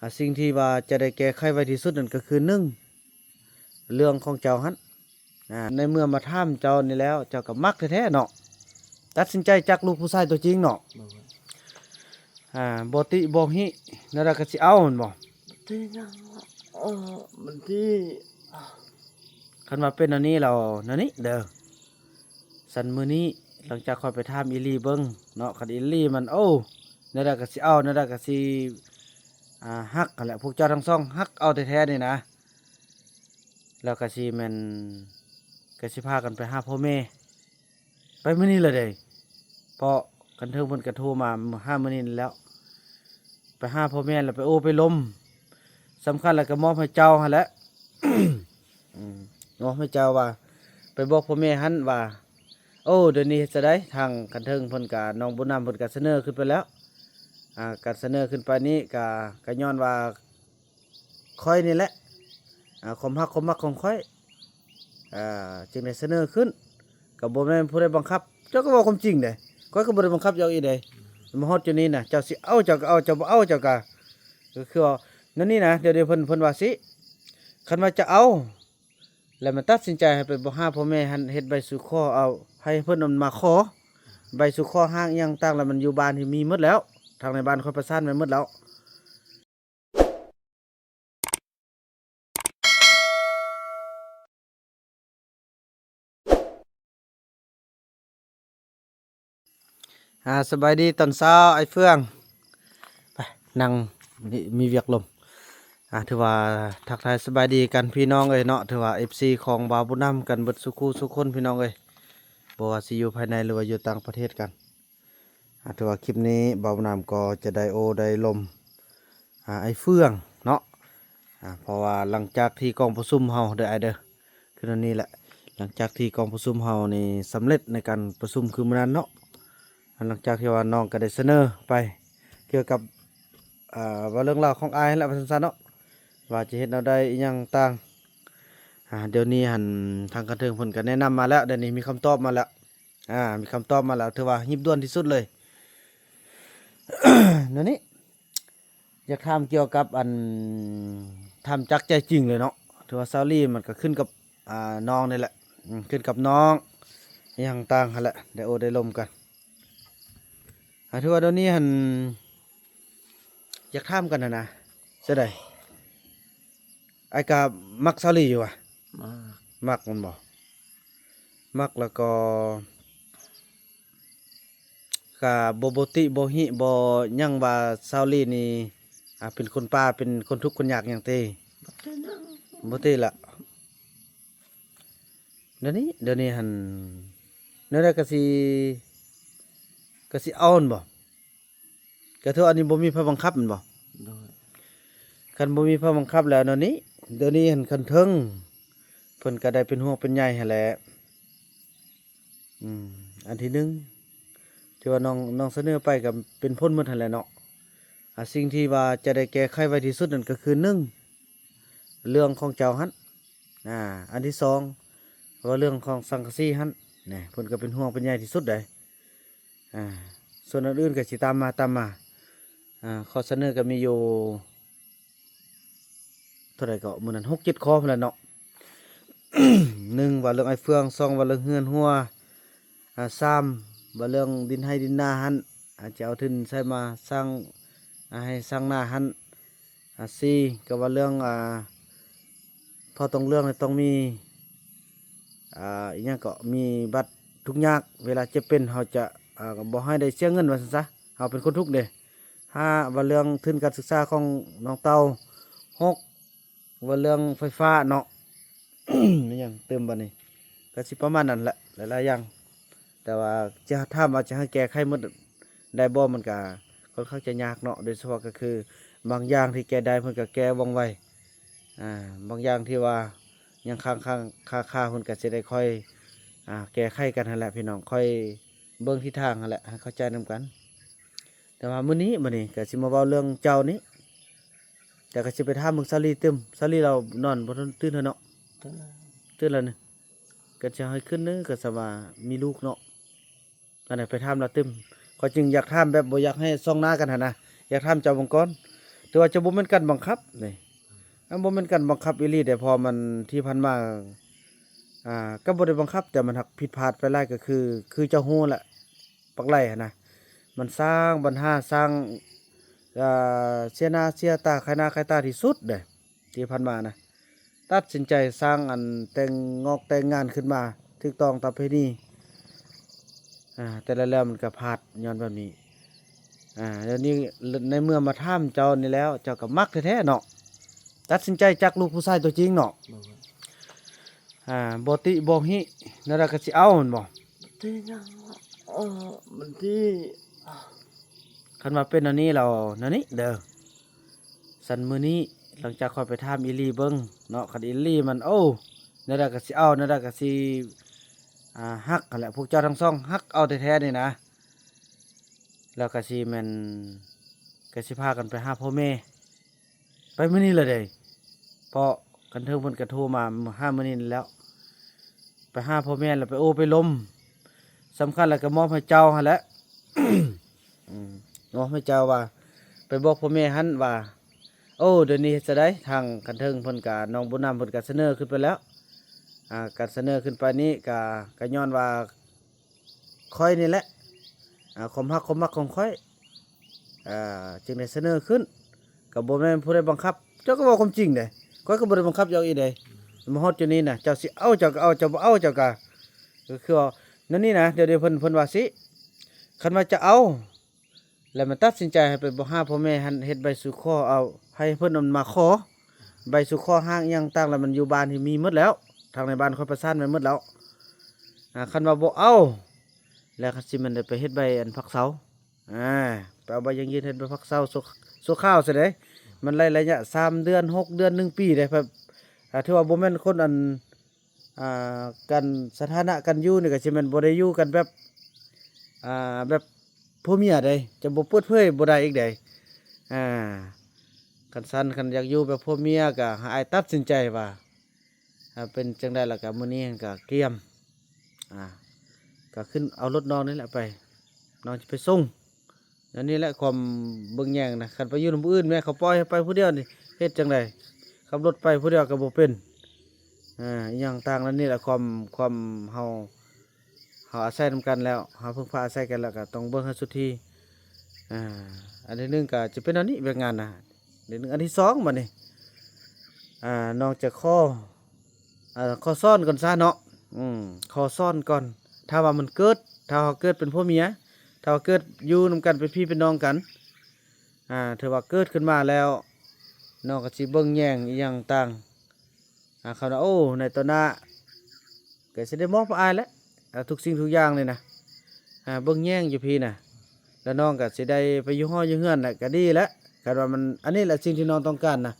ອາ ສິ່ງທີ່ວ່າຈະໄດ້ແກ້ໄຂໄວທີ່ສຸດນັ້ນກໍຄື ໜຶ່ງ ເລື່ອງຂອງເຈົ້າຫັ້ນ ອາ ໃນເມື່ອມາຖາມເຈົ້ານີ້ແລ້ວ ເຈົ້າກໍມັກແທ້ໆເນາະ ຕັດສິນໃຈຈັກລູກຜູ້ຊາຍຕົວຈິງເນາະ ໂດຍ ອາ ບໍ່ຕິບໍ່ຫິ ແນວໃດກໍຊິເອົາແມ່ນບໍ່? ຕິຫຍັງ ເອີ ມັນຕິ ຄັນວ່າເປັນແນວນີ້ແລ້ວ ແນວນີ້ເດີ ຊັ້ນມື້ນີ້ຫຼັງຈາກຂ້ອຍໄປຖາມອີ່ຫຼີເບິ່ງເນາະ ຄັນອີ່ຫຼີມັນ ໂອ້ ແນວໃດກໍຊິເອົາ ແນວໃດກໍຊິ ອາ ຮັກຫັ້ນແຫຼະ ພວກເຈົ້າທັງສອງຮັກເອົາແທ້ໆນີ້ນະ ແລ້ວກໍຊິແມ່ນ ກໍຊິພາກັນໄປຫາພໍ່ແມ່ ໄປມື້ນີ້ລະເດ້ ເພາະຄັນເທິງເພິ່ນກໍໂທມາຫາມື້ນີ້ແລ້ວ ໄປຫາພໍ່ແມ່ແລ້ວໄປໂອ້ໄປລົມ ສຳຄັນແລ້ວກໍມອບໃຫ້ເຈົ້າຫັ້ນແຫຼະ ອືມ ມອບໃຫ້ເຈົ້າວ່າ ໄປບອກພໍ່ແມ່ຫັ້ນວ່າ ໂອ້ ດຽວນີ້ເຮັດຈັ່ງໃດ ທາງຄັນເທິງເພິ່ນກະ ນ້ອງບຸນນຳເພິ່ນກະສະເໜີຂຶ້ນໄປແລ້ວ ອາ ການສະເໜີຂຶ້ນໄປນີ້ກະ ກະຍ້ອນວ່າ ຂ້ອຍນີ້ແຫຼະ ອາ ຄວາມຮັກຄວາມມັກຂອງຂ້ອຍ ອາ ຈຶ່ງໄດ້ສະເໜີຂຶ້ນ ກໍບໍ່ແມ່ນຜູ້ໃດບັງຄັບ ເຈົ້າກໍເວົ້າຄວາມຈິງເດ້ ຂ້ອຍກໍບໍ່ໄດ້ບັງຄັບເຈົ້າອີກເດ້ ມາຮອດຈຸດນີ້ນະ ເຈົ້າຊິເອົາເຈົ້າກໍເອົາ ເຈົ້າບໍ່ເອົາເຈົ້າກໍ ກໍຄືວ່າ ນັ້ນນີ້ນະ ດຽວນີ້ເພິ່ນ ເພິ່ນວ່າຊິ ຄັນວ່າຈະເອົາ ແລ້ວມັນຕັດສິນໃຈໃຫ້ໄປບອກຫາພໍ່ແມ່ຫັ້ນ ເຮັດໃບສູ່ຂໍເອົາ ໃຫ້ເພິ່ນເອົາມາຂໍ ໃບສູ່ຂໍຮ້າງອີ່ຫຍັງຕ່າງ ແລ້ວມັນຢູ່ບ້ານທີ່ມີໝົດແລ້ວ ທາງໃນບ້ານຂ້ອຍປະສານໄວ້ໝົດແລ້ວ. ອາ ສະບາຍດີຕອນເຊົ້າອ້າຍເຟືອງ ໄປນັ່ງ ມີ ມີວຽກລົມ ອາ ຖືວ່າທັກທາຍສະບາຍດີກັນພີ່ນ້ອງເອີຍເນາະ ຖືວ່າເອັຟຊີຂອງບ່າວບຸນນຳກັນເບິດສູ່ຄູ່ສູ່ຄົນພີ່ນ້ອງເອີຍ ບໍ່ວ່າຊິຢູ່ພາຍໃນ ຫຼືວ່າຢູ່ຕ່າງປະເທດກັນ. ອາ ຖືວ່າຄລິບນີ້ບ່າວບຸນນຳກໍຈະໄດ້ໂອ້ໄດ້ລົມ ອາ ອ້າຍເຟືອງເນາະ ອາ ເພາະວ່າຫຼັງຈາກທີ່ກອງປະຊຸມເຮົາເດີອ້າຍເດີ ຄືນັ້ນນີ້ແຫຼະ ຫຼັງຈາກທີ່ກອງປະຊຸມເຮົານີ້ສຳເລັດໃນການປະຊຸມຄືມື້ນັ້ນເນາະ ຫຼັງຈາກທີ່ວ່ານ້ອງກໍໄດ້ສະເໜີໄປກ່ຽວກັບ ອາ ວ່າເລື່ອງລາວຂອງອ້າຍຫັ້ນແຫຼະ ວ່າຊັ້ນໆເນາະ ວ່າຈະເຮັດແນວໃດອີ່ຫຍັງຕ່າງ ອາ ດຽວນີ້ຫັ້ນ ທາງການເທິງເພິ່ນກໍແນະນຳມາແລ້ວ ດຽວນີ້ມີຄຳຕອບມາແລ້ວ ອາ ມີຄຳຕອບມາແລ້ວ ຖືວ່າຮີບດ່ວນທີ່ສຸດເລີຍ ແນວນີ້ ຢາກຖາມກ່ຽວກັບອັນ ຖາມຈາກໃຈຈິງເລີຍເນາະ ຖືວ່າຊາວລີມັນກໍຂຶ້ນກັບ ອາ ນ້ອງນີ້ແຫຼະ ອືມ ຂຶ້ນກັບນ້ອງ ອີ່ຫຍັງຕ່າງຫັ້ນແຫຼະ ໄດ້ໂອ້ໄດ້ລົມກັນ ອາ ຖືວ່າດຽວນີ້ຫັ້ນ ຢາກຖາມກັນຫັ້ນນະ ຈັ່ງໃດ ອ້າຍກະມັກຊາວລີຢູ່ຫວາ? ມັກ ມັກແມ່ນບໍ່? ມັກແລ້ວກໍ ກະບໍ່ ບໍ່ຕິບໍ່ຫິບໍ່ຫຍັງວ່າຊາວລີນີ້ ອາ ເປັນຄົນປ່າ ເປັນຄົນທຸກຄົນຍາກຫຍັງຕິ? ບໍ່ຕິຫຍັງ ບໍ່ຕິລະ ດຽວນີ້ ດຽວນີ້ຫັ້ນ ແນວໃດກະຊິ ກະຊິເອົາແມ່ນບໍ່? ກະຖືວ່າອັນນີ້ບໍ່ມີໃຜບັງຄັບແມ່ນບໍ່? ໂດຍ ຄັນບໍ່ມີໃຜບັງຄັບແລ້ວແນວນີ້ ດຽວນີ້ຫັ້ນຄັນເທິງ ເພິ່ນກະໄດ້ເປັນຫ່ວງເປັນໃຍຫັ້ນແຫຼະ ອືມ ອັນທີໜຶ່ງ ທີ່ວ່ານ້ອງ ນ້ອງສະເໜີໄປກະເປັນຜົນໝົດຫັ້ນແຫຼະເນາະ ອາ ສິ່ງທີ່ວ່າຈະໄດ້ແກ້ໄຂໄວທີ່ສຸດນັ້ນກະຄື ໜຶ່ງ ເລື່ອງຂອງເຈົ້າຫັ້ນ ອາ ອັນທີສອງ ວ່າເລື່ອງຂອງສັງກະສີຫັ້ນ ແນ່ ເພິ່ນກະເປັນຫ່ວງເປັນໃຍທີ່ສຸດໃດ ອາ ສ່ວນອັນອື່ນກໍຊິຕາມມາ ຕາມມາ ອາ ຂໍ້ສະເໜີກໍມີຢູ່ເທົ່າໃດເກາະ ມື້ນັ້ນ ຫົກເຈັດຂໍ້ພຸ້ນແຫຼະເນາະ ໜຶ່ງ ວ່າເລື່ອງອ້າຍເຟືອງ ສອງ ວ່າເລື່ອງເຮືອນຮົ້ວ ອາ ສາມ ວ່າເລື່ອງດິນໄຮ່ດິນນາຫັ້ນ ອາ ຈະເອົາທຶນໃຊ້ມາສ້າງ ອາ ໄຮ່ສ້າງນາຫັ້ນ ອາ ສີ່ ກໍວ່າເລື່ອງ ອາ ພໍຕ້ອງເລື່ອງນີ້ຕ້ອງມີ ອາ ອີ່ຫຍັງເກາະ ມີບັດທຸກຍາກ ເວລາເຈັບເປັນເຮົາຈະ ອາ ບໍ່ໃຫ້ໄດ້ເສຍເງິນວ່າຊັ້ນຊະ ເຮົາເປັນຄົນທຸກເດ້. ຫ້າ ວ່າເລື່ອງທຶນການສຶກສາຂອງນ້ອງເຕົ້າ. ຫົກ ວ່າເລື່ອງໄຟຟ້າເນາະ ມີຫຍັງຕື່ມບັດນີ້ ກໍຊິປະມານນັ້ນແຫຼະ ຫຼາຍໆຢ່າງ ແຕ່ວ່າຈະ ຖາມວ່າຈະໃຫ້ແກ້ໄຂໝົດໄດ້ບໍ່ ມັນກະຄ່ອນຂ້າງຈະຍາກເນາະ ໂດຍສະເພາະກໍຄືບາງຢ່າງທີ່ແກ້ໄດ້ເພິ່ນກໍແກ້ວ່ອງໄວ ອາ ບາງຢ່າງທີ່ວ່າຍັງຄ້າງໆຄາໆ ເພິ່ນກໍຊິໄດ້ຄ່ອຍ ອາ ແກ້ໄຂກັນຫັ້ນແຫຼະພີ່ນ້ອງ ຄ່ອຍເບິ່ງທິດທາງຫັ້ນແຫຼະ ໃຫ້ເຂົ້າໃຈນຳກັນ. ແຕ່ວ່າມື້ນີ້ ມື້ນີ້ກໍຊິມາເວົ້າເລື່ອງເຈົ້ານີ້ ແຕ່ກໍຊິໄປຖາມເບິ່ງສາລີຕື່ມ ສາລີລາວນອນບໍ່ທັນຕື່ນເທື່ອເນາະ ຕື່ນແລ້ວນີ້ ກໍຊິໃຫ້ຂຶ້ນເດີ ກໍສະວ່າມີລູກເນາະ ອັນນັ້ນໄປຖາມລາວຕື່ມ ຂ້ອຍຈຶ່ງຢາກຖາມແບບບໍ່ຢາກໃຫ້ສ່ອງໜ້າກັນຫັ້ນນະ ຢາກຖາມເຈົ້າເບິ່ງກ່ອນ ແຕ່ວ່າຈະບໍ່ແມ່ນການບັງຄັບນີ້ ມັນບໍ່ແມ່ນການບັງຄັບອີ່ຫຼີເດ້ ເພາະມັນທີ່ຜ່ານມາ ອ່າ ກໍບໍ່ໄດ້ບັງຄັບ ແຕ່ມັນຫາກຜິດພາດໄປຫຼາຍ ກໍຄື ຄືເຈົ້າຮູ້ແຫຼະ ບັກໄຫຼຫັ້ນນະ ມັນສ້າງບັນຫາ ສ້າງ ອ່າ ເສຍໜ້າເສຍຕາ ຂາຍໜ້າຂາຍຕາທີ່ສຸດເດ້ ທີ່ຜ່ານມານະ ຕັດສິນໃຈສ້າງອັນແຕ່ງງອກແຕ່ງງານຂຶ້ນມາ ຖືກຕ້ອງຕາມປະເພນີ ອ່າ ແຕ່ແລ້ວມັນກໍພາດຍ້ອນແບບນີ້ ອ່າ ດຽວນີ້ໃນເມື່ອມາຖາມເຈົ້ານີ້ແລ້ວ ເຈົ້າກໍມັກແທ້ໆເນາະ ຕັດສິນໃຈຈັກລູກຜູ້ຊາຍຕົວຈິງເນາະ ບໍ່ ອ່າ ບໍ່ຕິບໍ່ຫິ ແນວໃດກໍຊິເອົາແມ່ນບໍ່? ຕິຫຍັງ ເອີ ມັນຕິ ຄັນວ່າເປັນແນວນີ້ແລ້ວ ແນວນີ້ເດີ ຊັ້ນມື້ນີ້ຫຼັງຈາກຂ້ອຍໄປຖາມອີ່ຫຼີເບິ່ງເນາະ ຄັນອີ່ຫຼີມັນ ໂອ້ ແນວໃດກໍຊິເອົາ ແນວໃດກໍຊິ ອ່າ ຮັກຫັ້ນແຫຼະ ພວກເຈົ້າທັງສອງຮັກເອົາແທ້ໆນີ້ນະ ແລ້ວກໍຊິແມ່ນ ກໍຊິພາກັນໄປຫາພໍ່ແມ່ ໄປມື້ນີ້ລະເດ້ ເພາະຄັນເທິງເພິ່ນກໍໂທມາຫາມື້ນີ້ແລ້ວ ໄປຫາພໍ່ແມ່ແລ້ວໄປໂອ້ໄປລົມ ສຳຄັນແລ້ວກໍມອບໃຫ້ເຈົ້າຫັ້ນແຫຼະ ອືມ ມອບໃຫ້ເຈົ້າວ່າ ໄປບອກພໍ່ແມ່ຫັ້ນວ່າ ໂອ້ ດຽວນີ້ເຮັດຈັ່ງໃດ ທາງຄັນເທິງເພິ່ນກະ ນ້ອງບຸນນຳເພິ່ນກະສະເໜີຂຶ້ນໄປແລ້ວ ອ່າ ການສະເໜີຂຶ້ນໄປນີ້ກະ ກະຍ້ອນວ່າ ຂ້ອຍນີ້ແຫຼະ ອ່າ ຄວາມຮັກຄວາມມັກຂອງຂ້ອຍ ອ່າ ຈຶ່ງໄດ້ສະເໜີຂຶ້ນ ກໍບໍ່ແມ່ນຜູ້ໃດບັງຄັບ ເຈົ້າກໍເວົ້າຄວາມຈິງເດ້ ຂ້ອຍກໍບໍ່ໄດ້ບັງຄັບເຈົ້າອີກເດ້ ມາຮອດຈຸດນີ້ນະ ເຈົ້າຊິເອົາເຈົ້າກໍເອົາ ເຈົ້າບໍ່ເອົາເຈົ້າກໍ ກໍຄືວ່າ ແນວນີ້ນະ ດຽວນີ້ເພິ່ນ ເພິ່ນວ່າຊິ ຄັນວ່າຈະເອົາ ແລ້ວມັນຕັດສິນໃຈໃຫ້ໄປບອກຫາພໍ່ແມ່ຫັ້ນ ເຮັດໃບສູ່ຂໍເອົາ ໃຫ້ເພິ່ນເອົາມາຂໍ ໃບສູ່ຂໍຮ່າງອີ່ຫຍັງຕ່າງ ແລ້ວມັນຢູ່ບ້ານທີ່ມີໝົດແລ້ວ ທາງໃນບ້ານຂ້ອຍປະສານໄວ້ໝົດແລ້ວ ອ່າ ຄັນວ່າບໍ່ເອົາ ແລ້ວຄັນຊິແມ່ນໄດ້ໄປເຮັດໃບອັນພັກເຊົາ ອ່າ ໄປເອົາໃບຢັ້ງຢືນເຮັດໃບພັກເຊົາຊົ່ວ ຊົ່ວຄາວຊະເດ້ ມັນໄລ່ໄລຍະສາມເດືອນ ຫົກເດືອນ ໜຶ່ງປີເດ້ ແບບ ອ່າ ຖືວ່າບໍ່ແມ່ນຄົນອັນ ອ່າ ກັນ ສະຖານະການຢູ່ນີ້ກໍຊິແມ່ນບໍ່ໄດ້ຢູ່ກັນແບບ ອ່າ ແບບຜົວເມຍໃດ ຈະບໍ່ເປີດເຜີຍບໍ່ໄດ້ອີກໃດ ອ່າ ຄັນຊັ້ນ ຄັນຢາກຢູ່ແບບຜົວເມຍກໍໃຫ້ອ້າຍຕັດສິນໃຈວ່າ ອ່າ ເປັນຈັ່ງໃດ ແລ້ວກໍມື້ນີ້ກໍກຽມ ອ່າ ກໍຂຶ້ນເອົາລົດນ້ອງນີ້ແຫຼະໄປ ນ້ອງຈະໄປສົ່ງ ອັນນີ້ແຫຼະຄວາມເບິ່ງແຍງນະ ຄັນໄປຢູ່ນຳຜູ້ອື່ນແມ້ເຂົາປ່ອຍໃຫ້ໄປຜູ້ດຽວນີ້ ເຮັດຈັ່ງໃດ ຂັບລົດໄປຜູ້ດຽວກໍບໍ່ເປັນ ອ່າ ອີ່ຫຍັງຕ່າງໆ ແລ້ວນີ້ແຫຼະຄວາມ ຄວາມເຮົາ ເຮົາອາໄສນຳກັນແລ້ວ ເຮົາເພິ່ງພາອາໄສກັນແລ້ວ ກໍຕ້ອງເບິ່ງໃຫ້ສຸດທີ່ ອ່າ ອັນທີໜຶ່ງກໍຈະເປັນອັນນີ້ ວຽກງານນະ ອັນທີໜຶ່ງ ອັນທີສອງ ບັດນີ້ ອ່າ ນ້ອງຈະຂໍ ອ່າ ຂໍສອນກ່ອນຊະເນາະ ອືມ ຂໍສອນກ່ອນ ຖ້າວ່າມັນເກີດ ຖ້າເຮົາເກີດເປັນຜົວເມຍ ຖ້າວ່າເກີດຢູ່ນຳກັນເປັນພີ່ເປັນນ້ອງກັນ ອ່າ ຖືວ່າເກີດຂຶ້ນມາແລ້ວ ນ້ອງກໍຊິເບິ່ງແຍງອີ່ຫຍັງຕ່າງ ອ່າ ຄຳວ່າ ໂອ້ ໃນຕໍ່ໜ້າ ກໍຊິໄດ້ມອບໃຫ້ອ້າຍແຫຼະ ອ່າ ທຸກສິ່ງທຸກຢ່າງນີ້ນະ ອ່າ ເບິ່ງແຍງຢູ່ພີ້ນະ ແລ້ວນ້ອງກໍຊິໄດ້ໄປຢູ່ຫໍຢູ່ເຮືອນນະ ກໍດີແຫຼະ ຄັນວ່າມັນ ອັນນີ້ແຫຼະສິ່ງທີ່ນ້ອງຕ້ອງການນະ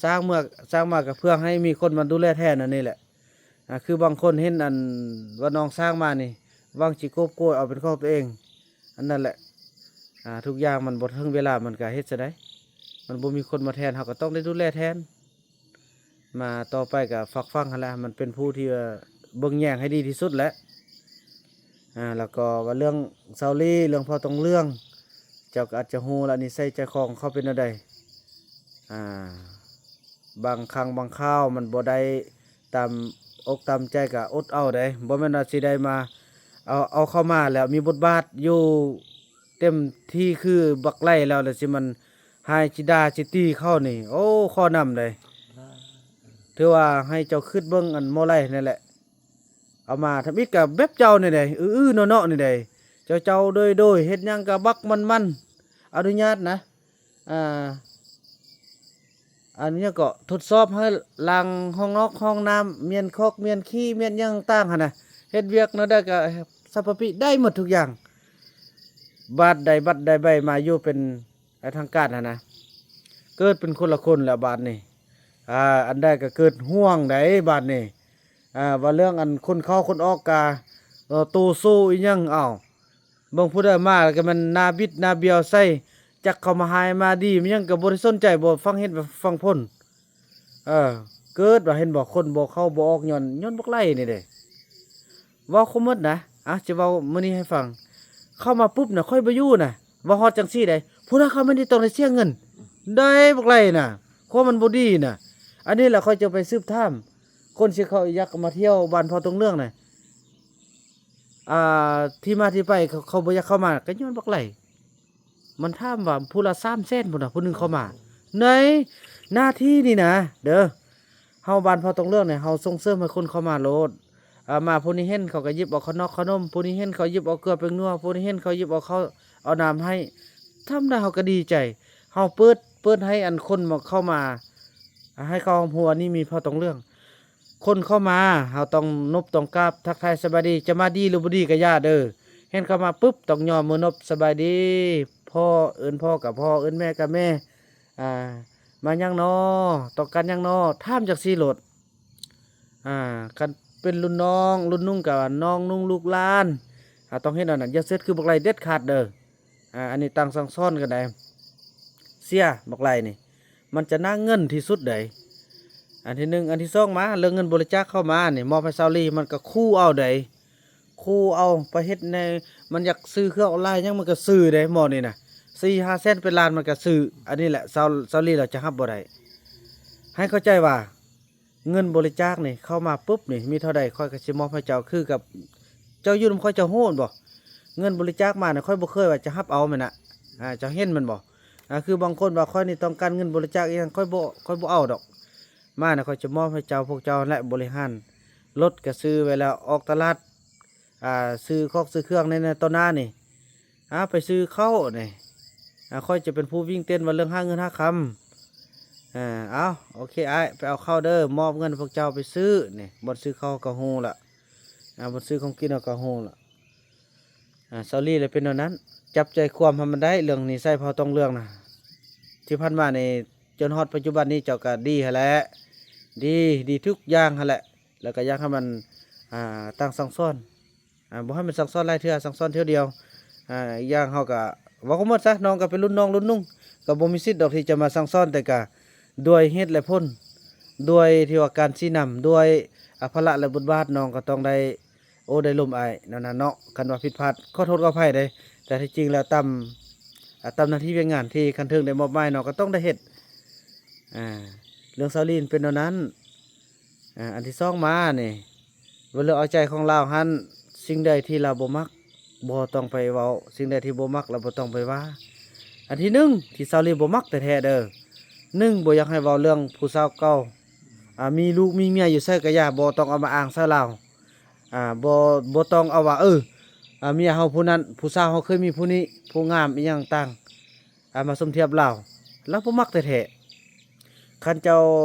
ສ້າງເມືອ ສ້າງມາກໍເພື່ອໃຫ້ມີຄົນມາດູແລແທນ ອັນນີ້ແຫຼະ ອ່າ ຄືບາງຄົນເຫັນອັນວ່ານ້ອງສ້າງມານີ້ ຫວັງຊິໂກບໂກຍເອົາເປັນຂອງຕົວເອງ ອັນນັ້ນແຫຼະ ອ່າ ທຸກຢ່າງມັນບໍ່ເຖິງເວລາ ມັນກໍເຮັດຈັ່ງໃດ ມັນບໍ່ມີຄົນມາແທນ ເຮົາກໍຕ້ອງໄດ້ດູແລແທນ ມາຕໍ່ໄປກໍຝາກຝັງຫັ້ນແຫຼະ ໃຫ້ມັນເປັນຜູ້ທີ່ ເອີ ເບິ່ງແຍງໃຫ້ດີທີ່ສຸດແຫຼະ ອ່າ ແລ້ວກໍວ່າເລື່ອງເຊົາລີ ເລື່ອງພໍ່ຕອງເລື່ອງ ເຈົ້າກໍອາດຈະຮູ້ລະ ນິໄສໃຈຄໍຂອງເຂົາເປັນແນວໃດ ອ່າ ບາງຄັ້ງບາງຄາວມັນບໍ່ໄດ້ຕາມອົກຕາມໃຈກໍອົດເອົາເດ້ ບໍ່ແມ່ນວ່າຊິໄດ້ມາ ເອົາ ເອົາເຂົ້າມາແລ້ວມີບົດບາດຢູ່ເຕັມທີ່ຄືບັກໄຫຼແລ້ວ ແລ້ວຊິມັນ ໃຫ້ຊິດ່າຊິຕີເຂົານີ້ ໂອ້ ຂໍນຳໃດ ຖືວ່າໃຫ້ເຈົ້າຄິດເບິ່ງອັນໝໍໄຫຼນັ້ນແຫຼະ ເອົາມາທຳອິດກໍແບບເຈົ້ານີ້ໃດ ອື້ໆເນາະໆນີ້ໃດ ເຈົ້າໆໂດຍໆ ເຮັດຫຍັງກໍບັກມັນໆ ອະນຸຍາດນະ ອ່າ ອັນຫຍັງເກາະ ທົດສອບໃຫ້ລ້າງຫ້ອງນອກຫ້ອງນ້ຳ ມ້ຽນຄອກມ້ຽນຂີ້ ມ້ຽນຫຍັງຕ່າງຫັ້ນນະ ເຮັດວຽກແນວໃດກໍສັບພະປິ ໄດ້ໝົດທຸກຢ່າງ ບາດໃດບັດໃດໃບມາຢູ່ເປັນ ໃນທາງການຫັ້ນນະ ເກີດເປັນຄົນລະຄົນແລ້ວບາດນີ້ ອ່າ ອັນໃດກໍເກີດຫ່ວງໃດບາດນີ້ ອ່າ ວ່າເລື່ອງອັນຄົນເຂົ້າຄົນອອກກະ ເອີ ໂຕໂຊອີ່ຫຍັງ ອ້າວ ເບິ່ງຜູ້ໃດມາແລ້ວກໍແມ່ນໜ້າບິດໜ້າບຽວໃສ່ ຈັກເຂົາມາຮ້າຍມາດີ ມັນຫຍັງກໍບໍ່ໄດ້ສົນໃຈ ບໍ່ຟັງເຫດຟັງຜົນ ເອີ ເກີດວ່າ ເຫັນບໍ່ ຄົນບໍ່ເຂົ້າບໍ່ອອກ ຍ້ອນ ຍ້ອນບັກໄຫຼນີ້ເດ້ ເວົ້າຄົບໝົດນະ ອາ ຊິເວົ້າມື້ນີ້ໃຫ້ຟັງ ເຂົ້າມາປຸບນະ ຂ້ອຍບໍ່ຢູ່ນະ ເວົ້າຮອດຈັ່ງຊີ້ໃດ ຜູ້ໃດເຂົ້າມານີ້ຕ້ອງໄດ້ເສຍເງິນ ໄດ້ບັກໄຫຼນະ ຄວາມມັນບໍ່ດີນະ. ອັນນີ້ແຫຼະຂ້ອຍຈະໄປສືບຖາມ ຄົນທີ່ເຂົາຢາກມາທ່ຽວບ້ານພໍ່ຕົງເຫຼືອງນະ ອ່າ ທີ່ມາທີ່ໄປເຂົາ ເຂົາບໍ່ຢາກເຂົ້າມາ ກໍຍ້ອນບັກໄຫຼ. ມັນຖາມວ່າຜູ້ລະສາມແສນພຸ້ນນະ ຜູ້ໜຶ່ງເຂົ້າມາ ໃນໜ້າທີ່ນີ້ນະເດີ. ເຮົາບ້ານພໍ່ຕົງເຫຼືອງນີ້ ເຮົາສົ່ງເສີມໃຫ້ຄົນເຂົ້າມາໂລດ. ອ່າ ມາຜູ້ນີ້ເຫັນເຂົາກໍຫຍິບເອົາຂະໜອກຂະໜົມ, ຜູ້ນີ້ເຫັນເຂົາຫຍິບເອົາເກືອເປັງນົວ, ຜູ້ນີ້ເຫັນເຂົາຫຍິບເອົາເຂົ້າເອົານ້ຳໃຫ້. ທຳໃດເຮົາກໍດີໃຈ, ເຮົາເປີດ ເປີດໃຫ້ອັນຄົນມາເຂົ້າມາ ໃຫ້ເຂົາຮູ້ວ່ານີ້ມີພໍ່ຕົງເຫຼືອງ. ຄົນເຂົ້າມາ ເຮົາຕ້ອງນົບຕ້ອງກາບ ທັກທາຍສະບາຍດີ. ຈະມາດີຫຼືບໍ່ດີກໍຢ່າເດີ, ເຫັນເຂົາມາປຶບ ຕ້ອງຍໍມືນົບ ສະບາຍດີພໍ່, ເອີ້ນພໍ່ກໍພໍ່, ເອີ້ນແມ່ກໍແມ່. ອ່າ ມາຫຍັງນໍ? ຕ້ອງການຫຍັງນໍ? ຖາມຈັ່ງຊີ້ໂລດ. ອ່າ ຄັນເປັນລຸ້ນນ້ອງລຸ້ນນຸ່ງກໍວ່ານ້ອງນຸ່ງລູກຫຼານ. ອ່າ ຕ້ອງເຮັດອັນນັ້ນ, ຢ່າເຮັດຄືບັກໄຫຼເດັດຂາດເດີ. ອ່າ ອັນນີ້ຕັ້ງສັ່ງສອນກັນໄດ໋ ເສຍ ບັກໄຫຼນີ້ ມັນຈະໜ້າເງິນທີ່ສຸດໃດ໋. ອັນທີໜຶ່ງ. ອັນທີສອງມາ ເລື່ອງເງິນບໍລິຈາກເຂົ້າມານີ້ ມອບໃຫ້ຊາວລີ ມັນກໍຂູ່ເອົາໃດ໋ ຂູ່ເອົາໄປເຮັດໃນ ມັນຢາກຊື້ເຄື່ອງອອນລາຍຫຍັງ ມັນກໍຊື້ເດ້ ໝໍນີ້ນະ ສີ່ຫ້າແສນເປັນລ້ານມັນກໍຊື້. ອັນນີ້ແຫຼະ ຊາວ ຊາວລີລາວຈະຮັບບໍ່ໄດ້. ໃຫ້ເຂົ້າໃຈວ່າ ເງິນບໍລິຈາກນີ້ເຂົ້າມາປຶບນີ້ ມີເທົ່າໃດຂ້ອຍກໍຊິມອບໃຫ້ເຈົ້າ ຄືກັບເຈົ້າຢູ່ນຳຂ້ອຍ ເຈົ້າຮູ້ແມ່ນບໍ່? ເງິນບໍລິຈາກມານີ້ ຂ້ອຍບໍ່ເຄີຍວ່າຈະຮັບເອົາແມ່ນນະ. ອ່າ ເຈົ້າເຫັນແມ່ນບໍ່? ອ່າ ຄືບາງຄົນວ່າ ຂ້ອຍນີ້ຕ້ອງການເງິນບໍລິຈາກອີ່ຫຍັງ ຂ້ອຍບໍ່ ຂ້ອຍບໍ່ເອົາດອກ. ມານີ້ ຂ້ອຍຈະມອບໃຫ້ເຈົ້າ ພວກເຈົ້າແຫຼະບໍລິຫານ. ລົດກໍຊື້ໄວ້ແລ້ວ ອອກຕະຫຼາດ ອ່າ ຊື້ຂອງຊື້ເຄື່ອງໃນ ໃນຕໍ່ໜ້ານີ້ ອ່າ ໄປຊື້ເຂົ້ານີ້ ອ່າ ຂ້ອຍຈະເປັນຜູ້ວິ່ງເຕັ້ນວ່າເລື່ອງຫາເງິນຫາຄຳ. ອ່າ ເອົາ ໂອເຄ ອ້າຍ ໄປເອົາເຂົ້າເດີ ມອບເງິນໃຫ້ພວກເຈົ້າໄປຊື້ນີ້ ບ່ອນຊື້ເຂົ້າກໍຮູ້ລະ ອ່າ ບ່ອນຊື້ຂອງກິນເຮົາກໍຮູ້ລະ. ອ່າ ຊາວລີລະເປັນແນວນັ້ນ ຈັບໃຈຄວາມໃຫ້ມັນໄດ້ ເລື່ອງນິໄສພໍ່ຕົງເຫຼືອງນະ. ທີ່ຜ່ານມານີ້ ຈົນຮອດປັດຈຸບັນນີ້ ເຈົ້າກໍດີຫັ້ນແຫຼະ ດີ ດີທຸກຢ່າງຫັ້ນແຫຼະ. ແລ້ວກໍຢາກໃຫ້ມັນ ອ່າ ຕັ້ງສັ່ງສອນ ອ່າ ບໍ່ໃຫ້ມັນສັ່ງສອນຫຼາຍເທື່ອ ສັ່ງສອນເທື່ອດຽວ. ອ່າ ອີກຢ່າງເຮົາກໍເວົ້າກໍໝົດຊະ ນ້ອງກໍເປັນລຸ້ນນ້ອງລຸ້ນນຸ່ງ ກໍບໍ່ມີສິດດອກທີ່ຈະມາສັ່ງສອນ ແຕ່ກໍດ້ວຍເຫດແລະຜົນ ດ້ວຍທີ່ວ່າການຊີ້ນຳ ດ້ວຍ ອ່າ ພາລະ ແລະ ບົດບາດ ນ້ອງກໍຕ້ອງໄດ້ ໂອ້ ໄດ້ລົມອ້າຍແນວນັ້ນເນາະ. ຄັນວ່າຜິດພາດ ຂໍໂທດຂໍອະໄພເດ້ ແຕ່ທີ່ຈິງແລ້ວຕາມ ອ່າ ຕາມໜ້າທີ່ວຽກງານທີ່ຂັ້ນເທິງໄດ້ມອບໝາຍ ນ້ອງກໍຕ້ອງໄດ້ເຮັດ. ອ່າ ເລື່ອງຊາວລີເປັນແນວນັ້ນ. ອ່າ ອັນທີສອງມານີ້ ວ່າເລື່ອງເອົາໃຈຂອງລາວຫັ້ນ ສິ່ງໃດທີ່ລາວບໍ່ມັກ ບໍ່ຕ້ອງໄປເວົ້າ, ສິ່ງໃດທີ່ບໍ່ມັກລາວບໍ່ຕ້ອງໄປວ່າ. ອັນທີໜຶ່ງ ທີ່ຊາວລີບໍ່ມັກແທ້ໆເດີ ໜຶ່ງ ບໍ່ຢາກໃຫ້ເວົ້າເລື່ອງຜູ້ສາວເກົ່າ. ອ່າ ມີລູກມີເມຍຢູ່ໃສກໍຢ່າ ບໍ່ຕ້ອງເອົາມາອ້າງໃສ່ລາວ. ອ່າ ບໍ່ ບໍ່ຕ້ອງເອົາວ່າ ເອີ ອ່າ ເມຍເຮົາຜູ້ນັ້ນ ຜູ້ສາວເຮົາເຄີຍມີຜູ້ນີ້ ຜູ້ງາມອີ່ຫຍັງຕ່າງ ອ່າ ມາສົມທຽບລາວ ລາວບໍ່ມັກແທ້ໆ. ຄັນເຈົ້າ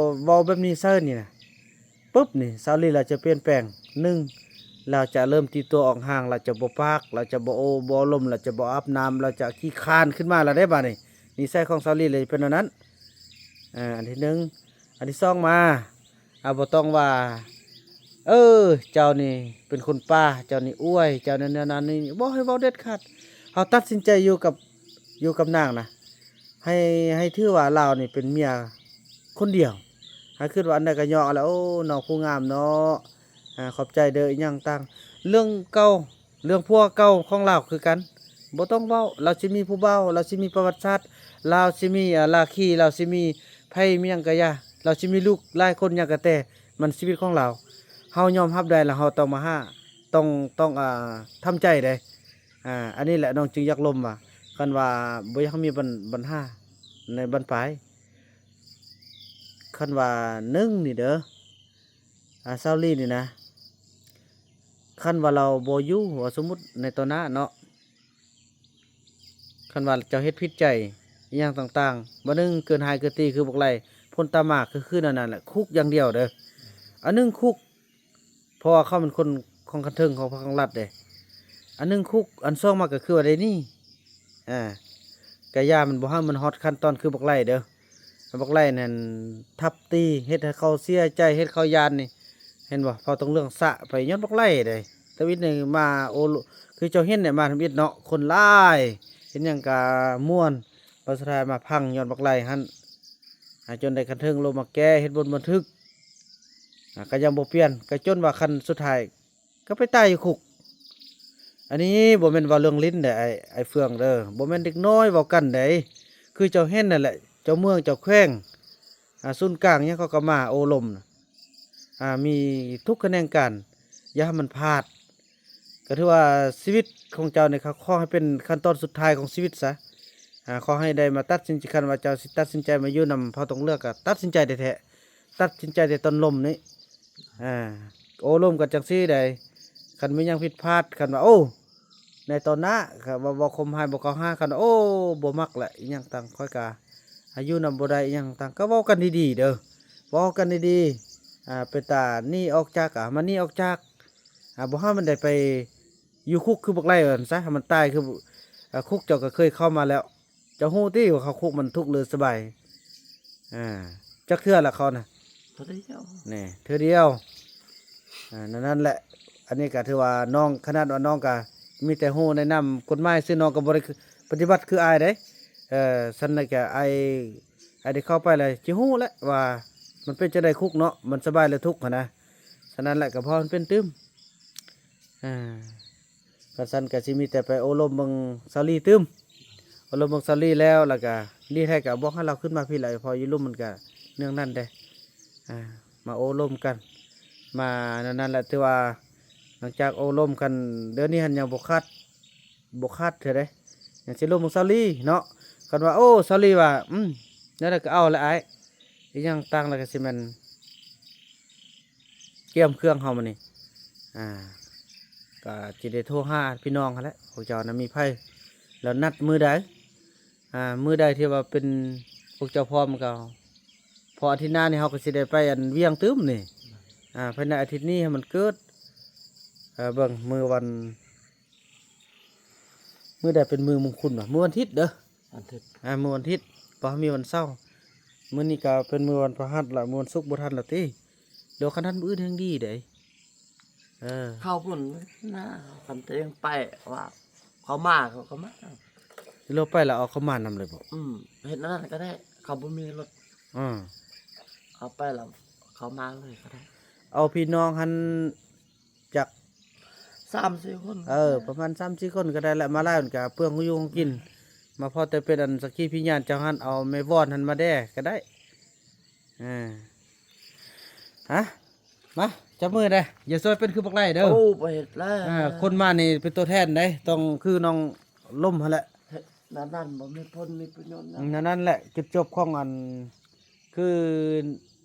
ເວົ້າແບບນີ້ໃສ່ນີ້ນະ ປຶບນີ້ ຊາວລີລາວຈະປ່ຽນແປງ. ໜຶ່ງ ລາວຈະເລີ່ມຕີຕົວອອກຫ່າງ, ລາວຈະບໍ່ປາກ, ລາວຈະບໍ່ໂອ້ບໍ່ລົມ, ລາວຈະບໍ່ອາບນ້ຳ, ລາວຈະຂີ້ຄ້ານຂຶ້ນມາແລ້ວເດ້ບາດນີ້. ນິໄສຂອງຊາວລີລາວຈະເປັນແນວນັ້ນ. ອ່າ ອັນທີໜຶ່ງ. ອັນທີສອງມາ ອ່າ ບໍ່ຕ້ອງວ່າ ເອີ ເຈົ້ານີ້ເປັນຄົນປ່າ, ເຈົ້ານີ້ອວຍ, ເຈົ້ານັ້ນແນວນັ້ນນີ້ ບໍ່ໃຫ້ເວົ້າເດັດຂາດ. ເຮົາຕັດສິນໃຈຢູ່ກັບ ຢູ່ກັບນາງນະ ໃຫ້ ໃຫ້ຖືວ່າລາວນີ້ເປັນເມຍຄົນດຽວ, ໃຫ້ຄິດວ່າອັນໃດກໍຍໍເອົາແລ້ວ. ໂອ້ ນ້ອງຜູ້ງາມເນາະ, ອ່າ ຂອບໃຈເດີ ອີ່ຫຍັງຕ່າງ. ເລື່ອງເກົ່າ ເລື່ອງຜົວເກົ່າຂອງລາວຄືກັນ ບໍ່ຕ້ອງເວົ້າ. ລາວຊິມີຜູ້ບ່າວ, ລາວຊິມີປະຫວັດສາດ, ລາວຊິມີ ອ່າ ລາຄີ, ລາວຊິມີໃຜມີຫຍັງກະຢ່າ, ລາວຊິມີລູກຫຼາຍຄົນຫຍັງກະແຕ່ ມັນຊີວິດຂອງລາວ. ເຮົາຍອມຮັບໄດ້ລະ ເຮົາຕ້ອງມາຫາ ຕ້ອງ ຕ້ອງ ອ່າ ທຳໃຈເດ້. ອ່າ ອັນນີ້ແຫຼະນ້ອງຈຶ່ງຢາກລົມວ່າ ຄັນວ່າບໍ່ຢາກໃຫ້ມີບັນ ບັນຫາໃນບັ້ນປາຍ. ຄັນວ່າໜຶ່ງນີ້ເດີ ອ່າ ຊາວລີນີ້ນະ ຄັນວ່າລາວບໍ່ຢູ່ ວ່າສົມມຸດໃນຕໍ່ໜ້າເນາະ, ຄັນວ່າເຈົ້າເຮັດຜິດໃຈອີ່ຫຍັງຕ່າງໆ ບາດໜຶ່ງເກີນຮ້າຍເກີນຕີຄືບັກໄຫຼ ຜົນຕາມມາກໍຄືນັ້ນແຫຼະ ຄຸກຢ່າງດຽວເດີ. ອັນໜຶ່ງຄຸກ ເພາະວ່າເຂົາເປັນຄົນຂອງຂັ້ນເທິງຂອງພັກຂອງລັດເດ້. ອັນໜຶ່ງຄຸກ, ອັນສອງມາກໍຄືວ່າໄດ້ໜີ. ອ່າ ກະຢ່າມັນບໍ່ໃຫ້ມັນຮອດຂັ້ນຕອນຄືບັກໄຫຼເດີ. ບັກໄຫຼນັ້ນທັບຕີ ເຮັດໃຫ້ເຂົາເສຍໃຈ, ເຮັດເຂົາຢ້ານນີ້. ເຫັນບໍ່? ເຂົາຕ້ອງເລື່ອງສະໄປຍ້ອນບັກໄຫຼເດ້. ທຳອິດນີ້ມາ ໂອ້ ຄືເຈົ້າເຫັນນີ້ມາທຳອິດເນາະ, ຄົນຫຼາຍ ເຮັດຫຍັງກະມ່ວນ, ບັດສຸດທ້າຍມາພັງຍ້ອນບັກໄຫຼຫັ້ນ. ອ່າ ຈົນໄດ້ຂັ້ນເທິງລົງມາແກ້ເຮັດບົດບັນທຶກ. ອ່າ ກໍຍັງບໍ່ປ່ຽນ, ກໍຈົນວ່າຂັ້ນສຸດທ້າຍກໍໄປຕາຍຢູ່ຄຸກ. ອັນນີ້ບໍ່ແມ່ນເວົ້າເລື່ອງຫຼິ້ນເດ້ ອ້າຍ ອ້າຍເຟືອງເດີ, ບໍ່ແມ່ນເດັກນ້ອຍເວົ້າກັນເດ້. ຄືເຈົ້າເຫັນນັ້ນແຫຼະ, ເຈົ້າເມືອງ ເຈົ້າແຂວງ ອາ ສູນກາງຫຍັງ ເຂົາກໍມາໂອ້ລົມ ອາ ມີທຸກຂະແໜງການ ຢ່າໃຫ້ມັນພາດ. ກໍຖືວ່າຊີວິດຂອງເຈົ້ານີ້ ຂໍໃຫ້ເປັນຂັ້ນຕອນສຸດທ້າຍຂອງຊີວິດຊະ. ອາ ຂໍໃຫ້ໄດ້ມາຕັດສິນ ຄັນວ່າເຈົ້າຊິຕັດສິນໃຈມາຢູ່ນຳເຜົ່າຕົງເຫຼືອ ກໍຕັດສິນໃຈແທ້ໆ ຕັດສິນໃຈແຕ່ຕອນລົມນີ້. ອາ ໂອ້ລົມກັນຈັ່ງຊີ້ໃດ໋ ຄັນມີຫຍັງຜິດພາດ ຄັນວ່າ ໂອ້ ໃນຕໍ່ໜ້າ ຄັນວ່າເວົ້າຂົ່ມຮ້າຍບໍ່ເຂົ້າຫາ ຄັນວ່າ ໂອ້ ບໍ່ມັກແຫຼະ ອີຫຍັງຕ່າງ ຂ້ອຍກະຢູ່ນຳບໍ່ໄດ້ ອີຫຍັງຕ່າງ ກໍເວົ້າກັນດີໆເດີ ເວົ້າກັນດີໆ. ອາ ເປັນຕາໜີອອກຈາກ ກໍໃຫ້ມັນໜີອອກຈາກ. ອາ ບໍ່ໃຫ້ມັນໄດ້ໄປຢູ່ຄຸກຄືບັກໄລ່ວ່າຊັ້ນຊະ ໃຫ້ມັນຕາຍຄື ອາ ຄຸກເຈົ້າກໍເຄີຍເຂົ້າມາແລ້ວ. ເຈົ້າຮູ້ຕິວ່າເຂົ້າຄຸກມັນທຸກຫຼືສະບາຍ? ອາ ຈັກເທື່ອລະເຂົ້ານະ? ເທື່ອດຽວ ແນ່ ເທື່ອດຽວ. ອາ ນັ້ນແຫຼະ ອັນນີ້ກໍຖືວ່ານ້ອງ ຂະໜາດວ່ານ້ອງກໍມີແຕ່ຮູ້ແນະນຳກົດໝາຍຊື່ ນ້ອງກໍບໍ່ໄດ້ປະຕິບັດຄືອ້າຍເດ້. ເອີ ຊັ້ນນະ ກໍອ້າຍ ອ້າຍໄດ້ເຂົ້າໄປແລ້ວ ຊິຮູ້ແຫຼະວ່າມັນເປັນຈັ່ງໃດຄຸກເນາະ ມັນສະບາຍຫຼືທຸກຫັ້ນນະ. ສະນັ້ນແຫຼະ ກໍພໍມັນເປັນຕື່ມ. ອາ ຄັນຊັ້ນກໍຊິມີແຕ່ໄປໂອ້ລົມເບິ່ງສາວລີຕື່ມ ໂອ້ລົມເບິ່ງສາວລີແລ້ວ ແລ້ວກໍດີແທ້ກໍບອກໃຫ້ລາວຂຶ້ນມາພີ້ແຫຼະ ເພາະຢູ່ລຸ່ມມັນກໍເລື່ອງນັ້ນເດ້. ອາ ມາໂອ້ລົມກັນ ມາແນວນັ້ນແຫຼະ. ຖືວ່າຫຼັງຈາກໂອ້ລົມກັນ ດຽວນີ້ຫັ້ນຍັງບໍ່ຂາດ ບໍ່ຂາດເທື່ອໃດ ຍັງຊິລົມເບິ່ງສາວລີເນາະ. ຄັນວ່າ ໂອ້ ສາວລີວ່າ ອືມ ແນວໃດກໍເອົາແຫຼະອ້າຍ ອີຫຍັງຕ່າງແລ້ວກໍຊິແມ່ນ ກຽມເຄື່ອງເຮົາມື້ນີ້ ອາ ກໍຊິໄດ້ໂທຫາພີ່ນ້ອງຫັ້ນແຫຼະ ພວກເຈົ້ານະມີໃຜ ແລ້ວນັດມື້ໃດ ອາ ມື້ໃດທີ່ວ່າເປັນ ພວກເຈົ້າພ້ອມກໍ ເພາະອາທິດໜ້ານີ້ເຮົາກໍຊິໄດ້ໄປອັນວຽງຕື່ມນີ້. ອາ ພາຍໃນອາທິດນີ້ໃຫ້ມັນເກີດ ເອີ ເບິ່ງມື້ວັນ ມື້ໃດເປັນມື້ມຸງຄຸນວະ? ມື້ວັນທິດເດີ ວັນທິດ ອາ ມື້ວັນທິດ ບໍ່ມີວັນເສົາ. ມື້ນີ້ກໍເປັນມື້ວັນພະຫັດລະ ມື້ວັນສຸກບໍ່ທັນລະຕິ ຫຼືຄັນທັນມື້ອື່ນແຮ່ງດີເດ້. ເອີ ເຂົາພຸ້ນນະ ຄັນຕົວເອງໄປວ່າເຂົາມາ ເຂົາກໍມາ ຫຼືໄປລະເອົາເຂົາມານຳເລີຍບໍ? ອືມ ເຮັດອັນນັ້ນກໍໄດ້ ເຂົາບໍ່ມີລົດ ອືມ ເອົາໄປລະເຂົາມາເລີຍກໍໄດ້. ເອົາພີ່ນ້ອງຫັ້ນ ຈັກສາມສີ່ຄົນ ເອີ ປະມານສາມສີ່ຄົນກໍໄດ້ແຫຼະ ມາຫຼາຍມັນກໍເປືອງຢູ່ຂອງກິນ. ມາພໍແຕ່ເປັນອັນສັກຂີພິຍານເຈົ້າຫັ້ນ ເອົາແມ່ວອນຫັ້ນມາແດ່ກໍໄດ້. ເອີ ຮະ ມາ ຈັບມືແດ່ ຢ່າຊ່ວຍເປັນຄືບັກໄລ່ເດີ. ໂອ້ ບໍ່ເຮັດແລ້ວ ອາ ຄົນມານີ້ເປັນຕົວແທນເດ້ ຕ້ອງຄືນ້ອງລົມຫັ້ນແຫຼະ. ເຮັດແນວນັ້ນບໍ່ມີຜົນມີປະໂຫຍດຫຍັງ ແນວນັ້ນແຫຼະ. ຈຸດຈົບຂອງອັນ ຄື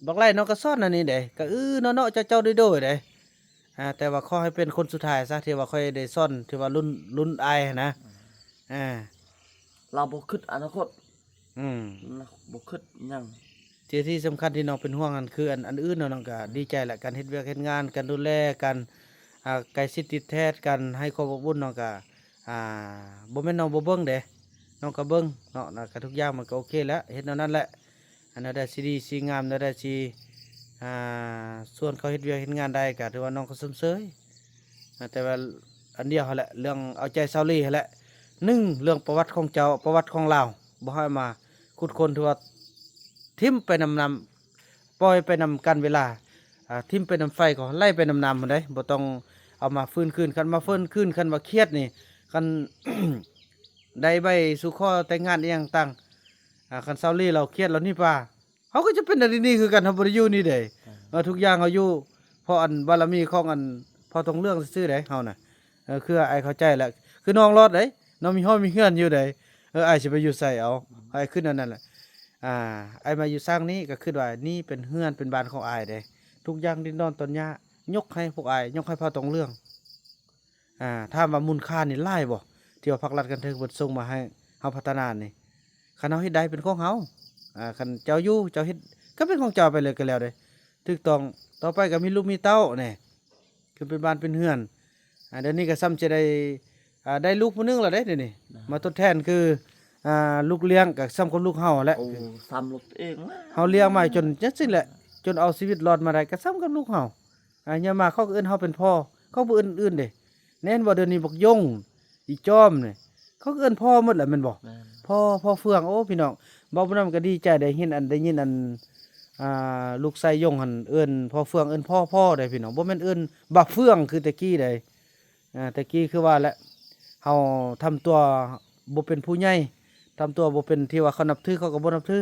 ບັກໄລ່ນ້ອງກໍສອນອັນນີ້ເດ້ ກະອື້ເນາະໆ ເຈົ້າໆ ໂດຍໆ ເດ້. ອາ ແຕ່ວ່າຂໍໃຫ້ເປັນຄົນສຸດທ້າຍຊະ ທີ່ວ່າຂ້ອຍໄດ້ສອນ ທີ່ວ່າລຸ້ນ ລຸ້ນອ້າຍຫັ້ນນະ. ອືມ ອາ ລາວບໍ່ຄິດອະນາຄົດ ອືມ ນະ ບໍ່ຄິດຫຍັງ. ທີ່ ທີ່ສຳຄັນທີ່ນ້ອງເປັນຫ່ວງຫັ້ນ ຄືອັນ ອັນອື່ນເນາະ ນ້ອງກະດີໃຈແຫຼະ ການເຮັດວຽກເຮັດງານ ການດູແລ ການ ອາ ໃກ້ຊິດຕິດແທດ ການໃຫ້ຄວາມອົບອຸ່ນ ນ້ອງກະ ອາ ບໍ່ແມ່ນນ້ອງບໍ່ເບິ່ງເດ້ ນ້ອງກໍເບິ່ງເນາະ ແລ້ວກໍທຸກຢ່າງມັນກໍໂອເຄແລ້ວ ເຮັດແນວນັ້ນແຫຼະ. ອັນໃດຊິດີຊິງາມ ແນວໃດຊິ ອາ ຊວນເຂົາເຮັດວຽກເຮັດງານໄດ້ ກໍຖືວ່ານ້ອງກໍຊົມເຊີຍ. ອາ ແຕ່ວ່າອັນດຽວຫັ້ນແຫຼະ ເລື່ອງເອົາໃຈຊາວລີຫັ້ນແຫຼະ ໜຶ່ງ ເລື່ອງປະຫວັດຂອງເຈົ້າ ປະຫວັດຂອງລາວ ບໍ່ໃຫ້ມາຂຸດຄົ້ນ ຖືວ່າຖິ້ມໄປນຳນ້ຳ ປ່ອຍໄປນຳການເວລາ ອາ ຖິ້ມໄປນຳໄຟ ກໍໄຫຼໄປນຳນ້ຳພຸ້ນເດ້ ບໍ່ຕ້ອງເອົາມາຟື້ນຄືນ. ຄັນມາຟື້ນຄືນ ຄັນວ່າຄຽດນີ້ ຄັນໄດ້ໃບສູ່ຂໍແຕ່ງງານອີ່ຫຍັງຕ່າງ ອາ ຄັນຊາວລີລາວຄຽດ ລາວໜີປ່າ ເຮົາກໍຈະເປັນອັນນີ້ຄືກັນ ເຮົາບໍ່ໄດ້ຢູ່ນີ້ເດ້. ເອີ ເອີ ທຸກຢ່າງເຮົາຢູ່ ເພາະອັນບາລະມີຂອງອັນພໍ່ຕົງເຫຼືອງຊື່ໆ ເດ້ເຮົານະ. ເອີ ຄືອ້າຍເຂົ້າໃຈແຫຼະ ຄືນ້ອງລອດເດ້ ນ້ອງມີຮ້ອນມີເຮືອນຢູ່ເດ້. ເອີ ອ້າຍຊິໄປຢູ່ໃສເອົາ ອ້າຍຂຶ້ນອັນນັ້ນແຫຼະ. ອາ ອ້າຍມາຢູ່ສ້າງນີ້ ກໍຄິດວ່ານີ້ເປັນເຮືອນເປັນບ້ານຂອງອ້າຍເດ້. ທຸກຢ່າງດິນດອນຕອນຫຍ້າ ຍົກໃຫ້ພວກອ້າຍ ຍົກໃຫ້ພໍ່ຕົງເຫຼືອງ. ອາ ຖາມວ່າມູນຄ່ານີ້ຫຼາຍບໍ່ ທີ່ວ່າພັກລັດການເທິງເພິ່ນສົ່ງມາໃຫ້ເຮົາພັດທະນານີ້? ຄັນເຮົາເຮັດໄດ້ເປັນຂອງເຮົາ ອາ ຄັນເຈົ້າຢູ່ເຈົ້າເຮັດ ກໍເປັນຂອງເຈົ້າໄປເລີຍກໍແລ້ວເດ້ ຖືກຕ້ອງ. ຕໍ່ໄປກໍມີລູກມີເຕົ້າແນ່ ຄືເປັນບ້ານເປັນເຮືອນ. ອາ ດຽວນີ້ກໍສ່ຳຈະໄດ້ ອາ ໄດ້ລູກຜູ້ໜຶ່ງແລ້ວເດ້ ດຽວນີ້ ມາທົດແທນຄື ອາ ລູກລ້ຽງກໍສ່ຳກັບລູກເຮົາແຫຼະ. ໂອ້ ສ່ຳລູກເອງ ເຮົາລ້ຽງມາຈົນຈັ່ງຊີ້ແຫຼະ ຈົນເອົາຊີວິດລອດມາໄດ້ກໍສ່ຳກັບລູກເຮົາ. ອາ ຍາມມາເຂົາກໍເອີ້ນເຮົາເປັນພໍ່ ເຂົາບໍ່ເອີ້ນອື່ນເດ້. ແນ່ນບໍ່ ດຽວນີ້ບັກຢົງ ອີຈອມນີ້ ເຂົາກໍເອີ້ນພໍ່ໝົດແຫຼະແມ່ນບໍ່? ແມ່ນ ພໍ່ ພໍ່ເຟືອງ. ໂອ້ ພີ່ນ້ອງ ເວົ້າໄປນຳກໍດີໃຈໄດ້ເຫັນ ອັນ ໄດ້ຍິນອັນ ອ່າ ລູກຊາຍຢົງຫັ້ນເອີ້ນພໍ່ເຟືອງ ເອີ້ນພໍ່ ພໍ່ເດ້ພີ່ນ້ອງ ບໍ່ແມ່ນເອີ້ນບັກເຟືອງຄືແຕ່ກີ້ໃດ. ອາ ແຕ່ກີ້ຄືວ່າແຫຼະ ເຮົາທຳຕົວບໍ່ເປັນຜູ້ໃຫຍ່ ທຳຕົວບໍ່ເປັນທີ່ວ່າເຂົານັບຖື ເຂົາກໍບໍ່ນັບຖື.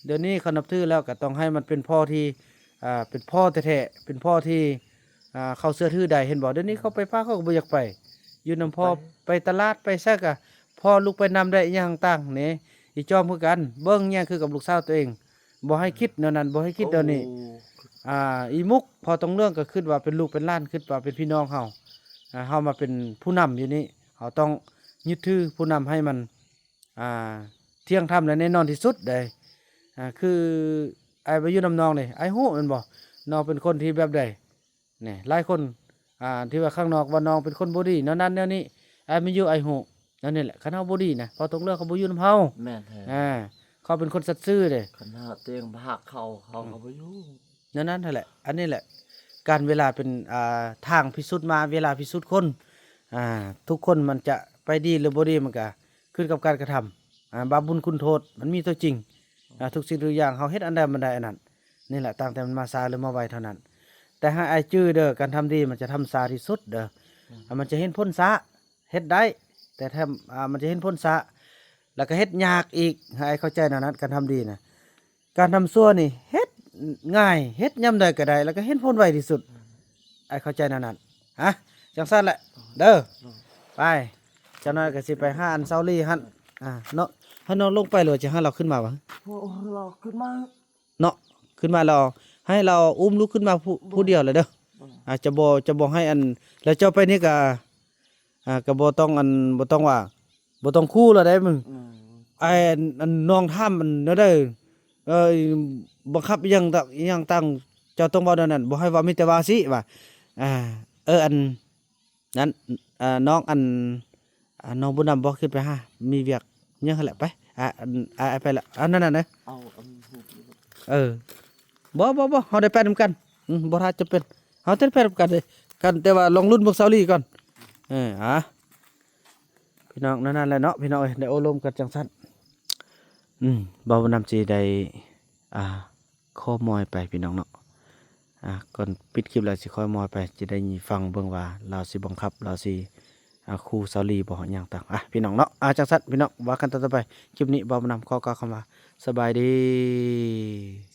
ດຽວນີ້ເຂົານັບຖືແລ້ວ ກໍຕ້ອງໃຫ້ມັນເປັນພໍ່ທີ່ ອ່າ ເປັນພໍ່ແທ້ໆ ເປັນພໍ່ທີ່ ອ່າ ເຂົາເຊື່ອຖືໄດ້ ເຫັນບໍ່? ດຽວນີ້ເຂົາໄປປ່າ ເຂົາກໍບໍ່ຢາກໄປ ຢູ່ນຳພໍ່ ໄປຕະຫຼາດ ໄປໃສກໍພໍ່ລຸກໄປນຳໄດ້ ອີຫຍັງຕ່າງໆນີ້ ອີຈອມຄືກັນ ເບິ່ງແຍງຄືກັບລູກສາວຕົວເອງ ບໍ່ໃຫ້ຄິດແນວນັ້ນ ບໍ່ໃຫ້ຄິດແນວນີ້. ໂອ້ ອ່າ ອີມຸກ ພໍ່ຕົງເຫຼືອງກໍຄິດວ່າເປັນລູກເປັນຫຼານ ຄິດວ່າເປັນພີ່ນ້ອງເຮົາ ອ່າ ເຮົາມາເປັນຜູ້ນຳຢູ່ນີ້ ເຮົາຕ້ອງຍຶດຖືຜູ້ນຳໃຫ້ມັນ ອ່າ ທ່ຽງທຳ ແລະ ແນ່ນອນທີ່ສຸດເດ້. ອ່າ ຄືອ້າຍໄປຢູ່ນຳນ້ອງນີ້ ອ້າຍຮູ້ແມ່ນບໍ່? ນ້ອງເປັນຄົນທີ່ແບບໃດ? ນີ້ ຫຼາຍຄົນ ອ່າ ທີ່ວ່າຂ້າງນອກວ່ານ້ອງເປັນຄົນບໍ່ດີ ແນວນັ້ນແນວນີ້ ອ້າຍມາຢູ່ ອ້າຍຮູ້ ແນວນີ້ແຫຼະ. ຄັນເຮົາບໍ່ດີນະ ພໍ່ຕົງເຫຼືອງເຂົາບໍ່ຢູ່ນຳເຮົາ ແມ່ນແທ້ ອ່າ ເຂົາເປັນຄົນສັດຊື່ເດ້. ຄັນຫາກຕົວເອງບໍ່ຮັກເຂົາ ເຂົາ ອືມ ກໍບໍ່ຢູ່ ແນວນັ້ນຫັ້ນແຫຼະ. ອັນນີ້ແຫຼະ ການເວລາເປັນ ອ່າ ທາງພິສູດມາ ເວລາພິສູດຄົນ. ອ່າ ທຸກຄົນມັນຈະໄປດີ ຫຼື ບໍ່ດີ ມັນກະຂຶ້ນກັບການກະທຳ. ອ່າ ບາບບຸນຄຸນໂທດມັນມີຕົວຈິງ. ອ່າ ທຸກສິ່ງທຸກຢ່າງເຮົາເຮັດອັນໃດມັນໄດ້ອັນນັ້ນ. ນີ້ແຫຼະ ຕ່າງແຕ່ມັນມາຊ້າ ຫຼື ມາໄວເທົ່ານັ້ນ. ແຕ່ໃຫ້ອ້າຍຈື່ເດີ ການທຳດີມັນຈະທຳຊ້າທີ່ສຸດເດີ. ອືມ ອ່າ ມັນຈະເຫັນຜົນຊ້າ ເຮັດໄດ້ ແຕ່ຖ້າ ອ່າ ມັນຈະເຫັນຜົນຊ້າ ແລ້ວກໍເຮັດຍາກອີກ. ໃຫ້ອ້າຍເຂົ້າໃຈແນວນັ້ນ ການທຳດີນະ. ການທຳຊົ່ວນີ້ເຮັດງ່າຍ ເຮັດຍາມໃດກໍໄດ້ ແລ້ວກໍເຫັນຜົນໄວທີ່ສຸດ. ອ້າຍເຂົ້າໃຈແນວນັ້ນ. ຮະ ຈັ່ງຊັ້ນແຫຼະເດີ. ໄປ ຈັກໜ້ອຍກໍຊິໄປຫາອັນເຊົາລີຫັ້ນ. ອ່າ ເນາະ ໃຫ້ນ້ອງລົງໄປ ຫຼືວ່າຈະໃຫ້ລາວຂຶ້ນມາວະ? ໂອ້ ລາວຂຶ້ນມາເນາະ. ຂຶ້ນມາແລ້ວໃຫ້ລາວອຸ້ມລູກຂຶ້ນມາຜູ້ ຜູ້ດຽວເລີຍເດີ. ອືມ ອ່າ ຈະບໍ່ ຈະບໍ່ໃຫ້ອັນ ແລ້ວເຈົ້າໄປນີ້ກະ ອ່າ ກະບໍ່ຕ້ອງອັນ ບໍ່ຕ້ອງວ່າ ບໍ່ຕ້ອງຂູ່ລະໄດ໋ມຶງ. ອືມ ອ້າຍ ອັນ ອັນນ້ອງຖາມອັນແນວໃດ ເອີ ບັງຄັບອີ່ຫຍັງຕະ ອີ່ຫຍັງຕ່າງ ເຈົ້າຕ້ອງເວົ້າແນວນັ້ນ ບໍ່ໃຫ້ເວົ້າ ມີແຕ່ວ່າຊີ້ວ່າ ອ່າ ເອີ ອັນນັ້ນ ອ່າ ນ້ອງ ອັນ ອ່າ ນ້ອງບຸນນຳບໍ່ ຂຶ້ນໄປຫາ ມີວຽກຫຍັງຫັ້ນແຫຼະ ໄປ. ອ່າ ອັນ ອ່າ ໄປລະ ອັນນັ້ນນະ ເອົາອັນ ເອີ ບໍ່ ບໍ່ ບໍ່ ເຮົາໄດ້ໄປນຳກັນ. ອືມ ບໍ່ຖ້າຈຳເປັນ ເຮົາຈະໄດ້ໄປນຳກັນເດ້ ກັນ ແຕ່ວ່າລອງລຸ້ນເບິ່ງເຊົາລີກ່ອນ. ເອີ ອ່າ ພີ່ນ້ອງ ແນວນັ້ນແຫຼະເນາະ ພີ່ນ້ອງເອີຍ ໄດ້ໂອ້ລົມກັນຈັ່ງຊັ້ນ. ອືມ ບ່າວບຸນນຳຊິໄດ້ ອ່າ ຂໍມອຍໄປ ພີ່ນ້ອງເນາະ. ອ່າ ກ່ອນປິດຄລິບແລ້ວຊິຄ່ອຍມອຍໄປ ຈະໄດ້ຟັງເບິ່ງວ່າລາວຊິບັງຄັບ ລາວຊິ ອ່າ ຂູ່ເຊົາລີບໍ່ ຫຍັງຕ່າງ. ອ່າ ພີ່ນ້ອງເນາະ ອ່າ ຈັ່ງຊັ້ນ ພີ່ນ້ອງ ວ່າກັນຕອນຕໍ່ໄປ. ຄລິບນີ້ບ່າວບຸນນຳຂໍກ່າວຄຳວ່າ ສະບາຍດີ.